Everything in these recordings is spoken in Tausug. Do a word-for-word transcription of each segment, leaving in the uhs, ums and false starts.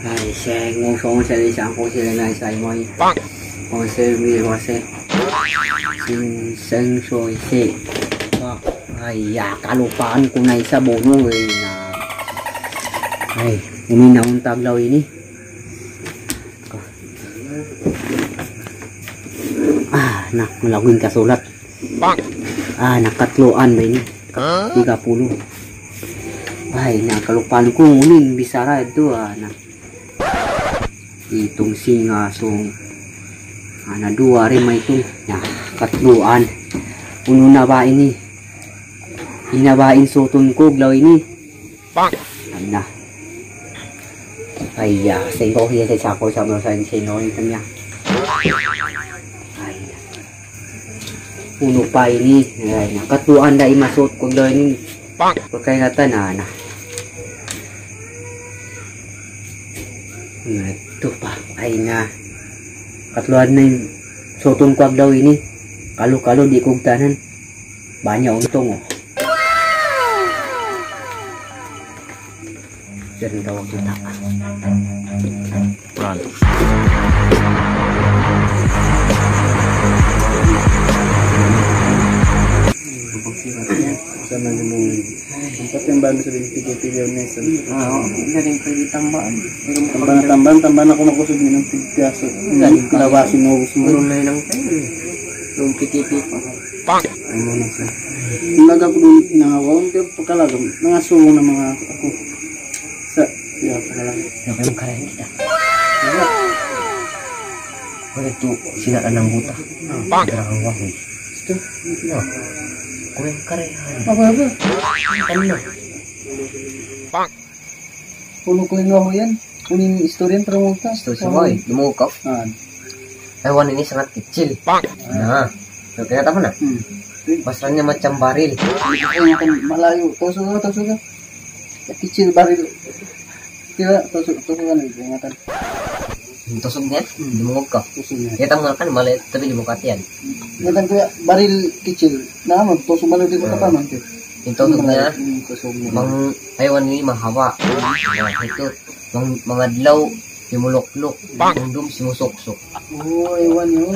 Ay, sengusong sila isang ko sila na isang mo. Kung sila mi wase. Sing seng so isi. Ay, ya, kalupahan ku na isa bono eh. Na. Ay, ini na untag law ini. Ah, na, malaguin kasulat. Ah, nakatluan ba ini? Tiga puluh. Ay, na, kalupahan ku uling bisara ito, ah, na. Itung singa, sung, ah, na duwa rin may itung. Na, katluan. Unu na ba ini? Ina ba in sutun ku, glaw ini? Ay na. Ay, ya, sengko hiya sa sako sa mga sa sino, ito niya. Ay na. Unu pa ini? Ay na. Katuan da imasot ko doon. Pagkaingatan na, na. Ito pa. Ay na. Katluan na yung sutun ko agdaw ini. Kalu-kalu di kugtanan. Banyak untung, oh. Diyan tawag kita. Run. Sana ni mo. Ang patimbahan sa binti ko, tiga meses. Ah, oo. Hindi rin pwede tambahan. Pero tambahan, tambahan, tambahan ako makusog ni ng tigkaso. Hindi rin pwede. Labasin mo, gusto mo. Ano na yun ang time? Yung P T P pa. Ano na siya? Ang laga ko doon, pinangawa, hindi ako pagkalaga. Nangasungo ng mga ako. Sa, hindi ako pagkalaga. Hindi ako yung karayan kita. Wala ito, sila na ng buta. Darang wahid. Ito? No. Kuya karayan. Apa, apa? Ano? Unu ku in wahu yan? Unu in istorya yan, pero mo ka? Istorya mo, eh. Dumungog ka? Ah. Hewan ini sangat kecil. Na. So, kaya tama na. Hmm. Masranya macam baril. Ay, makan malayu. Tusuk ka, tusuk ka. Kecil baril. Kira, tusuk, tusuk ka na, ingatan. Tusuk niya? Hmm. Dumungog ka? Tusuk niya. Kaya tama na kan, malay, tapi di mo katiyan. Ingatan ko ya, baril kecil. Na, ano, tusuk malayu di ko kapaman, kaya. Yung tusuk niya, hmm, tusuk niya. Mang, ayawan ini mahaba. Nah, itu, mang, mangadlaw, simulukluk, mangdum, simusuksuk. Oo, ayawan yun.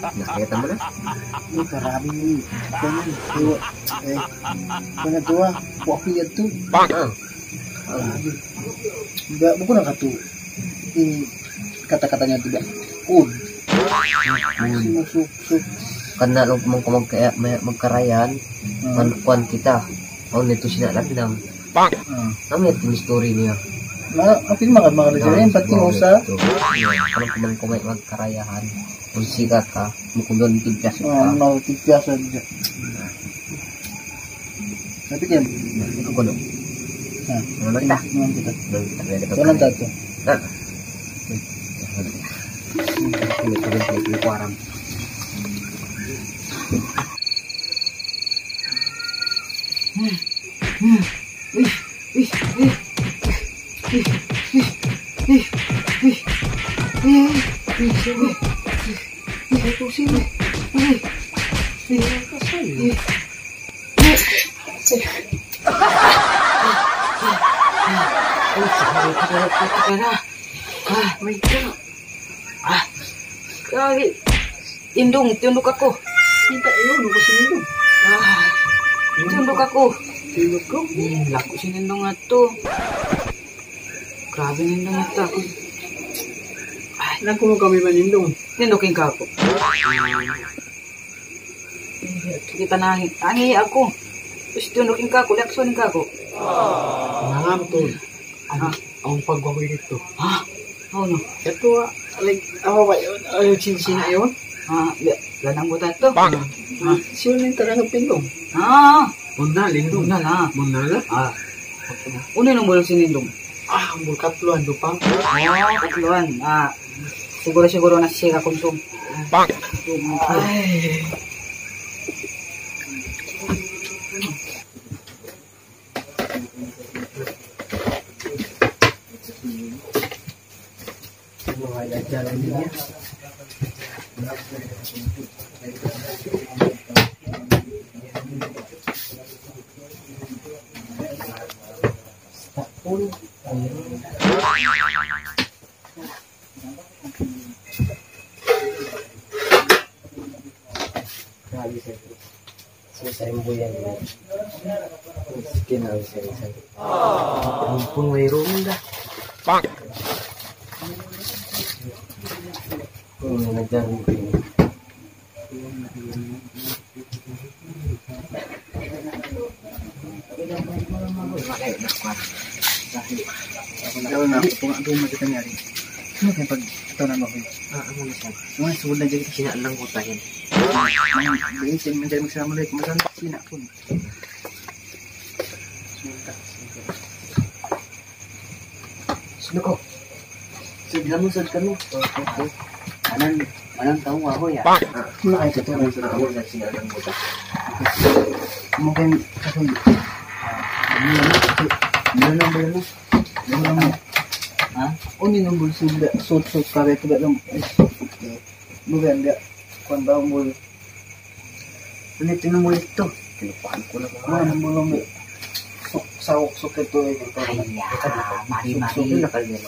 Nakita mo na? Ay, grabe yun. Ganyan. Ayawan. Eh, pangadlaw, kuwapi yan to. Ah. Grabe. Ba, buku na ka to. Yung kata-kata niya, diba? Kud. Kud. Simusuksuk. Kana lo mangko magkaya-, may-, magkarayan, hmm, man kuwan kita. Awn nito sina lagnang. Ah. Awn nito story niya. Na, apil maka-, maka-, ah, yan, pati mo sa. Ito. Awn nito. Awn nito mangko may magkarayahan. Kung sikat ka, mukundon tigkas ka. Ah, mau tigkas ka. Tapi kan, ikaw ko, no? Ha? Ano lang kita? Ano lang kita? Ano lang kita? Ano lang kita? Ha? Ano lang kita? Ano lang kita? Ano lang kita? Ay, sakit na, sakit na. Ah, my God. Ah, grabe. Indung, tiyunduk aku. Kita, yun, gusto nindung. Ah, tiyunduk aku. Tiyunduk ko? Hmm, laku si Nindung ato. Grabe Nindung ato. Ay. Laku mo kami manindung. Nindung king kako. Kita na, angi aku. Terus tiyunduk king kako, liakson king kako. Nangam to. Ano? Ang pagwawi dito. Ha? Oh, no. Ito, ah, like, awa ba yun? Ay, sinsina yun? Ah, ya, lanang buta to. Bang! Ah. Sino yung taga ng pindong? Ah! Muna, lindong. Muna na. Muna na? Ah. Unu in umbul sin Nindung? Ah, umbul katluan, Dupang. Oh, katluan. Ah, siguro, siguro na siya kakunsum. Bang! Ay. Sa' yan buyan na. Sige na, isa-isa. Ampun, mayroon da. Bang! Kung may nagdaro ko yun. Ayaw na, kung ano mo kita nangyari. Ano kaya pag ito na mo? Ah, ano na siya? Mga sugod na dyan. Sina lang ko tayo. Mga, mga, mga, mga, mga, mga, mga, mga, Sino ko? Sud kamo, sud kamo. Manan, manan tau ako ya. Wala kayo sa tunay sa tao sa siya ng buta. Mungkin, kasi, ah, ano na, ano na, ano na, ano na, ha? Uni nang bulsa, sud, sud, kare, tuga lang. Ay, okay. Maganda. Kwan ba ang mul-, Ano ito na mul ito? Kinupahan ko na mga. Ano ang bulong eh? Suk-, sawok-suk ito eh. Ay, ya, mari-mari. Suk-suk na kanya.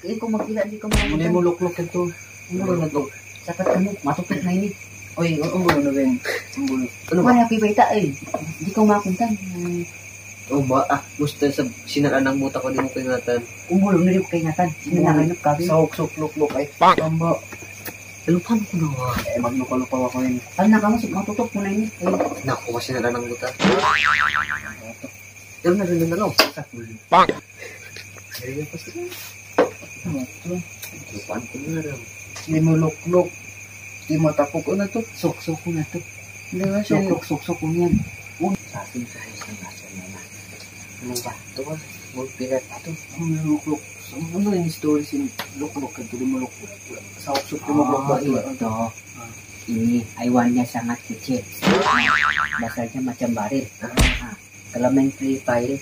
Hindi ko makita, hindi ko makita. Hindi mo lukluk ito. Ano na to? Sapat ka mo, matutok na ini. Oy, ang bulong na rin. Ang bulong. Ano ba? Wala, pipita eh. Hindi ko makuntan. Oh, ba, ah, gusto sa sinaraan ng buta ko, di mo kaingatan. Umulong na di ko kaingatan. Sinaraan ng kabi. Sa uksok, luklok, ay. Pamba. Lupa mo ko na, wa. Eh, maglupa-lupa ako yun. Ano na ka mo, matutok mo na yun. Eh. Naku, sinaraan ng buta. Pero na rin na lang. Sa kulo. Pang! Ay, yung pasti. Ano to? Lupaan ko na lang. Di mo luklok. Di mo tapok. Ano to? Suksok ko na to. Hindi nga siya. Suksok, suksok ko niyan. Uy, sa akin, sa akin, sa akin, sa akin, sa akin. Ano ba? Ito ba? Magpilat ito. Ang luklok. Ano yung story sin luklok? Ito di mo luklok. Sa suksok ko mo luklok. Ito. Ini, aywan niya sangat kecil. Basal siya macam baril. Ah. Kalau main Free Fire,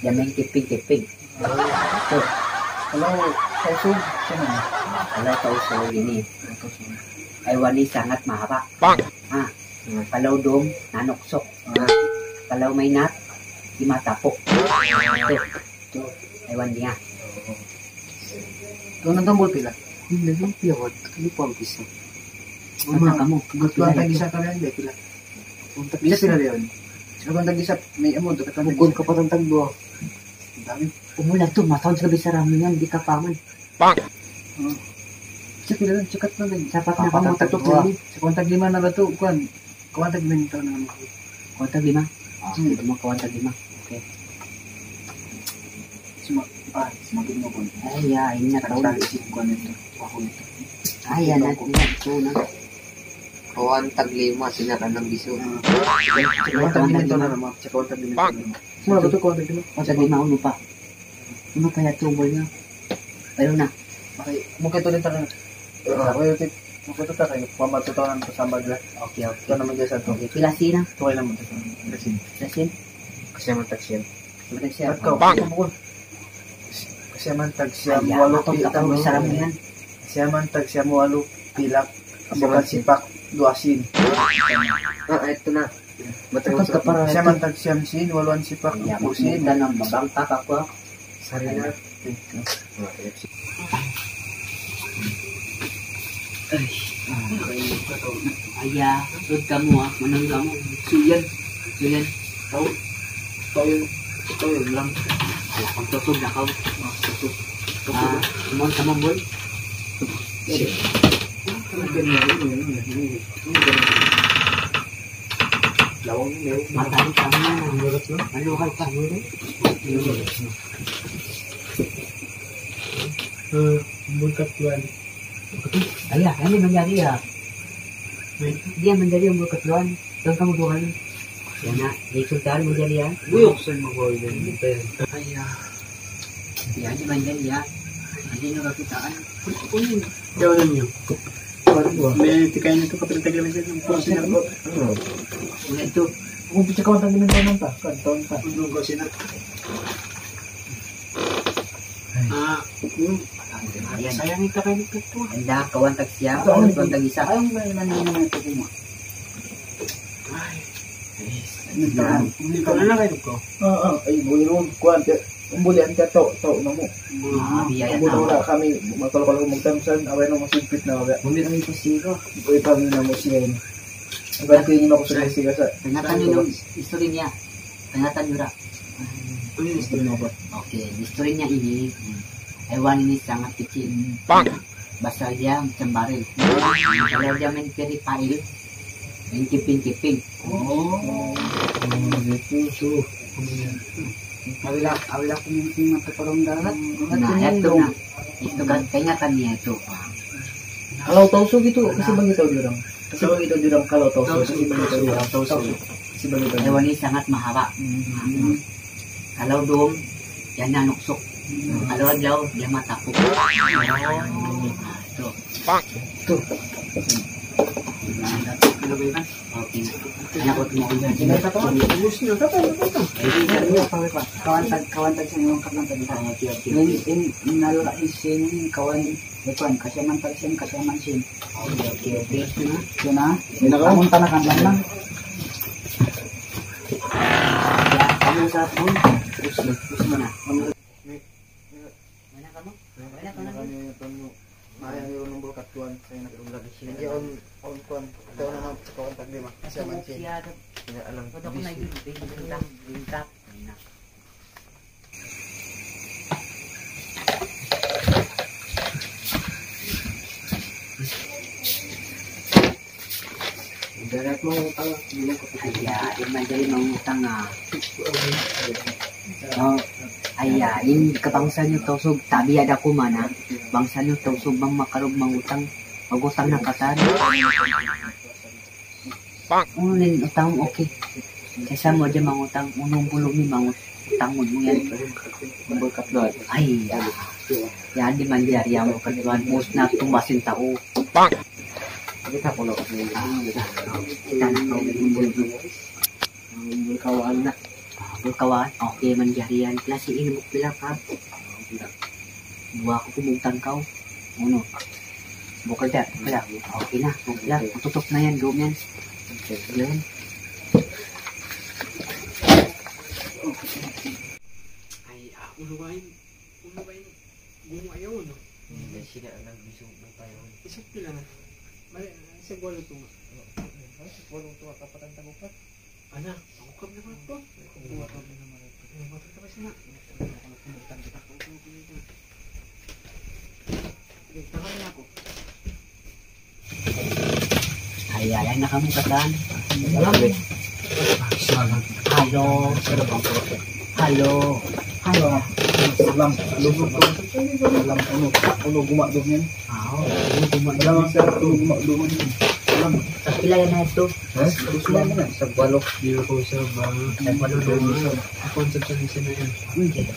dia main kipig-kipig. Ito. Kalau Tausug, sino? Kalau Tausug ini, aywan ini sangat mahaba. Pang! Ah, kalau dum, nanuksok. Ah, kalau mainat, di matapok. Ito. Ito. Aywan niya. Ito, nagtambol pila? Hindi, yung pila, what? Ano pa ang pisa? Ano ka mo? Pila tag-isa ka na, hindi, pila? Kung tag-isa sila yun. Sila kung tag-isa, may amount, katapos. Bukod ka pa ng tagduwa. Ang dami. Umulan to, mataon sa gabi sa ramen yan, di ka pa man. Pang! Hmm. Check na lang, check out na lang. Sapat na. Apat kamo ang tagduwa. Sa kung tag-lima na ba to? Kuwan. Kung tag-lima na to. Kung tag-lima? Ah, hmm. Kita mo, kung tag-lima. Okay. Suma-, ah, sumagin mo po. Ay, ya, yun na. Tagduwa, isip ko nito. Ako nito. Ay, yan na, ito na. Kuwan tag-lima, sinaraan ng biso. Ah. Kuwan tag-lima ito na naman. Sa kuwan tag-lima ito na naman. Muna ba ito kuwan tag-lima? Kuwan tag-lima, uno pa. Uno pa yung tubol niya. Pero na. Okay, mungkin ito rin tayo. Ah. Ako yung tip, mungkin ito tayo. Pamatutunan ko sa madla. Okay, okay. Ito naman dyan sa ito. Okay, pila sina? Ito kayo naman ito. Pila sina? Pila sina? Kasi naman taksiyan. Kasi naman taksiyan. Ikaw, bang! Kasi naman taksiyan, ay, ya, walu matong pi-, takang tawag. Sarang yan. Kasi naman taksiyan, walu pilak. Kasi naman sipak, duasin. Ah, ito na. Matagal sa kapara. Siya man tag siyam sin, waluan sipak, ya, usin. Magmugdan ang babang takak ko. Sarili. Ay. Aya, sud kamu, ah, manang kamu. Suyan. Suyan. Tau. Tau yun. Tau yun lang. Ang tutog na kaw. Ah, tutog. Ah, mon, kamu, boy. Sige. Lawang ini, lawang. Matali kami na. Ang bulat, no? Maluhay kami, no? Eh, ang bulat, kuwan. Ay, ah, ano manjari, ah? Wait. Di yan manjari ang bulat, kuwan. Saan ka magbuhan? Yan na, di sultan manjari, ah. Buyok sa mga kuwan, yan. Ay, ah. Yan, di manjari, ah. Hindi nakakitaan. Ano yun? Yaw na niyo. May tikay nito, kapatid, tagal na siya. Ang kursi na po. Ano ito? Kung pizza ka, matanggal ng taon pa. Kan taon pa. Ang kursi na. Ah, hmm. Ayan. Sayang ito kayo nito. Anda, kawan tag siya, kawan tag isa. Ay, ang nangyayari na ito, kuma. Ay. Ikaw na lang kayo ko. Oo, ay, buyurun, kuwan, kaya, ang bulian ka, tau, tau na mo. Ah, biyaya. Ang bulian na kami, magkalkal ko magtamsan, away na masigpit na, wala. Bumili kami pa siya. Uy, kami na mo siya yun. Iban ku ini makusud sa siga sa. Pangatan niyu in istori niya. Pangatan niyu ra. Ano yung istori mo ba? Okay, istori niya ini. Hewan ini sangat kecil. Basta dia macam baril. Kalau dia main peri pail, main kiping-kiping. Oh, gitu. So, awila, awila ko yung mataparong darat. Na, ito na. Ito ka, kaingatan niya ito. Kalau Tausug itu, kasi bang ito jurang? Kasi bang ito jurang kalau Tausug? Kasi bang ito jurang? Tausug. Kasi bang ito jurang? Hewan ini sangat mahaba. Hmm. Kalau dum, yan na nuksuk. Kalau adlaw, yan matapuk. Ito. Ito. Ano ba yun? Okay na. Anak ko, tumuha ko dyan. Ubus na. Tapos na ito. Ay, hindi na. Kawantag, kawantag sa inyong katlang tadi. Ah, okay, okay. In, in, nalala isin, kawan, ikuan, kasyaman tagsin, kasyaman sin. Okay, okay, okay. Yun na. Yun na. Kamunta na kami lang. Kaya, kamu sa phone. Ubus na. Ubus na. Mana kamu? Mana kamu? Mana kamu? Maya ni Ronong Bulkat tuan, saya nak ulang. Hindi on, on kuan. Ito na nga, sa kuan tagdi ma. Siya man siya. Siya, siya alam. Ito ko na yung bintang, bintang. Ay, ah, in manjari mangutang, ah. Oh, ay, ah, in kabangsa niyu Tausug, tabi ada ku mana. Bangsa niyu Tausug bang makarug mangutang, magutang na katan. Unu in utang, okay. Kaysa mu hadja mangutang, unu in bulung niyu mangutang mu yan. Bulkat luan. Ay, ah. Yan di' manjari yan, bulkat luan. Ubus na tumbas in tau. Kita' ku na. Kita' na kaw. Bulkawaan na. Ah, bulkawaan. Okay, manjari yan. Pila in hinubuk, pila ka? Duwa ku kumugtang kaw. Unu? Bukal da, bukal da. Okay na, bukal da. Tutup na yan, dum yan. Yan. Ay, ah, unu ba yun? Unu ba yun? Gumu' ayaw, no? Hindi, sila ang nagbisog ng tayo. Isang pila na. Mali, isang walo ito nga. Isang walo ito nga, kapatan tagupat. Ana, ang ukab na man ito. Ang ukab na man ito. Ang ukab na man ito. Ay, ay, ay, nakamukatan. Hello. Hello. Hello. Salam. Salam. Unu, unu gumagdum yan? Ah, oo. Unu gumagdum? Salam, sir. Unu gumagdum yan? Salam. Sa pila yan na ito? Ha? Sa pila yan na? Sa walo. Di ko sa ba? Sa walo. Ako ang sa pila na yan. Hindi.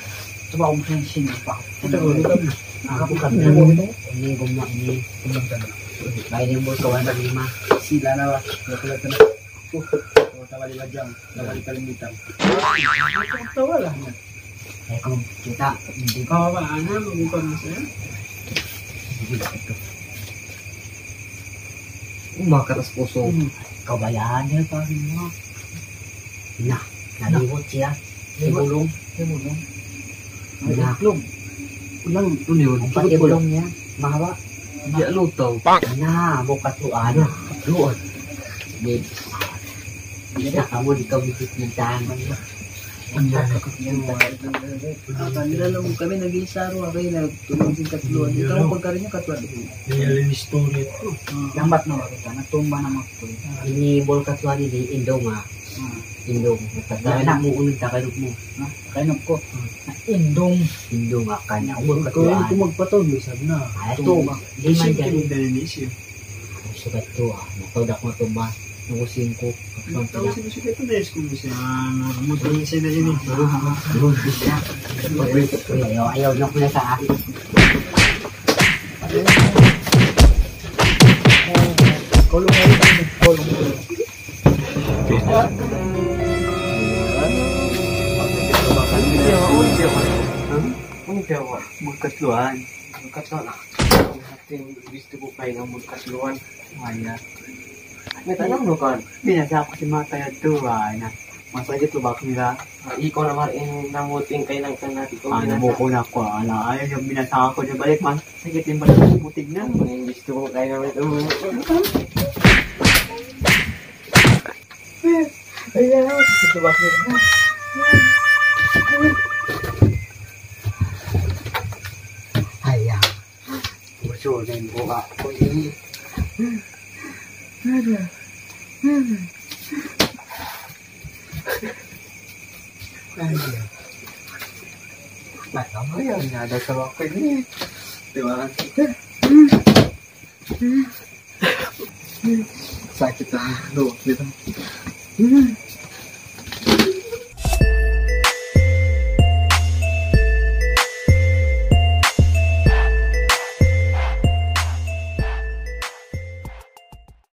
Ito ba kung sino pa? Ito, ito. Ah, bukan. Ini gumma ini. Baik, ini umur kawan lima. Sila na ba? Wala ka na. Oh, oh, tawali ba dyan? Tawali ka limitan. Tawala. Eh, kung kita, hindi. Kawa ba? Ano, mabukan mo siya? Hindi, ito. Umakatas puso. Hmm. Kabayaan niya pa rin mo. Na, nalibot siya. Di ba? Bulong. Di bulong. Na. Itlog. Ulang. Ano yun? Ang pati bulong niya, mahaba. Di alutaw. Na, bukat luan. Luan. Di. Di na kamo, di ka bukit ng tangan. Ang bakit yung bakit. Ah, kanila lang kami nag-iisa ro, kami nagtulong sin katluan. Ikaw, pagkarin niya, katluan. Yan yung istorya ko. Ah, lambat na, kita, natumba na magtuloy. Ini bol katluan ini, indong, ah. Ah. Indong. Tagalog mo, unang Tagalog mo. Ah, kainap ko. Ah. Indong. Indong, ah, kanya. Bol katluan. Kung magpatol, bisan na. Ah, ito. Tumba. Di man dyan. Simple yung definition. Sugat ko, ah. Nataw da ko tumba. Nunggu singko. Tau sino sila ito, guys, kung siya, motor niya sila yun eh. Ayaw, ayaw, ayaw, ayaw, ayaw, ayaw, ayaw. Kulong, kulong, kulong, kulong. Ano kaya? Magkatluan. Magkatluan, ah. Ang ating gusto ko kayo ng magkatluan. Wala. May tanong mo, kon? Binasa ko si Mata yadtu, ah, na. Masakit ba nila? Ikaw naman, eh, nanguting kayo ng kanati ko. Ah, binasa. Nabuko na ako, ala. Ay, yung binasa ko, yung balik, man. Sakit yung balik, putig na. Ang gusto ko kayo ng ito. Ayan, ito ba sila? Ayan. Gusto na yung buka ko eh. Ayan. Ayan. Nakabayan nga daw sa ako eh. Di ba? Sakit ah. Ano? Di ba?